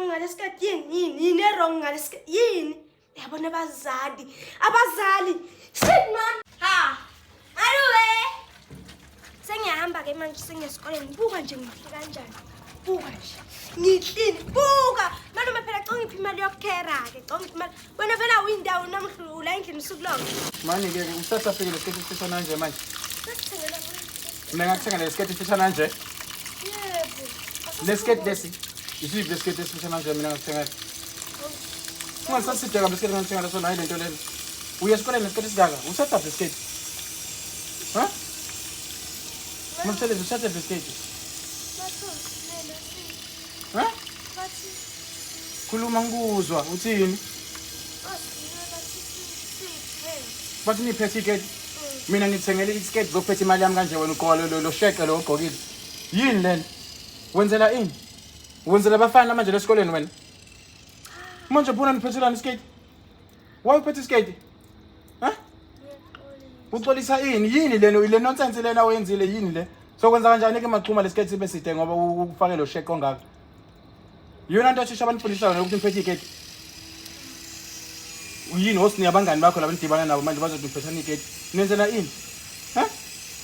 ngalesikhathi? Yini, yini, yini e-wrong ngalesikhathi? Yini? Yabona abazali, abazali. Shit man. Ha. Aluwe. Sengiyahamba ke manje, sengiya esikoleni. Buka nje ngihle kanjani. Buka nje. Ngihlini. Buka. Malume phela cha ngiphi imali yokukhera ke. Cha ngiphi imali. Wena phela uyindawo namuhla ula endlini usuku lonke. Mani ke usatha fikile isiketi esifishane kanje manje. Mina ngakuthenga le siketi esifishane kanje. Yebo. Le siketi lesi. Isiphi le siketi esifishane kanje mina ngakuthenga? Ungasaside kabi isiketi ngakuthenga leso nayi lento lena. Uya esikoleni nesiketi esikaka. Usatha isiketi. Ha? Mamthelezi usatha isiketi. Ha? Khuluma ngikuzwa uthini? Bathi niphethe iketi. Mina ngithengele isiketi zophethe imali yami kanje, wena ugqoka lo sheqe lo ogqokile. Yini lena? Wenzela ini? Wenzela abafana manje lesikoleni wena? Manje bona niphethelani isiketi? Why uphethe isiketi? Ha? Uxolisa ini? Yini lena? Le nonsense lena oyenzile yini le? So kwenza kanjani ke maxhuma lesiketi sibe side ngoba ufake lo sheqe ongaka? Yona nto othisha abanifundisa yona ukuthi niphethe iketi. Uyini osini abangani bakho laba nidibana nabo manje bazothi niphethana iketi. Nenzela ini? Ha?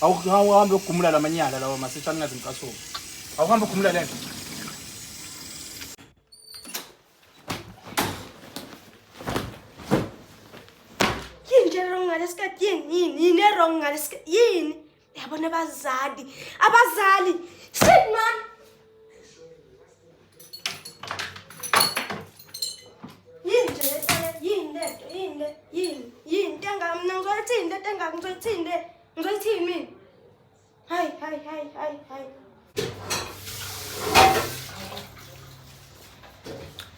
Awuhambe ukugumula lamanyala lawa masisha ningazi ngicasuka. Awuhambe ukugumula lento. Yini nje wrong ngalesikhathi? Yini, yini, yini e-wrong ngalesikhathi? Yini? Yabona abazali, abazali. Shit man. Yini nje le yini lento, yini le, yini, yini into engaka mina ngizoyithini lento engaka, ngizoyithini le, ngizoyithini mina? Hayi, hayi, hayi, hayi, hayi.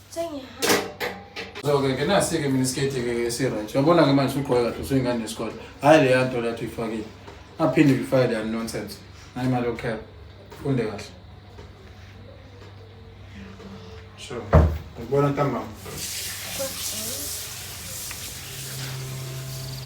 Sengiyahamba. So-ke ke nasi-ke mina isiketi-ke esi-right. Uyabona-ke manje ugqoke kahle usuyingane yesikole. Hhayi leya nto leya uyifakile. Ngaphinde uyifake leya nonsense. Nayi imali yokukhela. Funde kahle. Sure. Ngikubona ntambama. Okay.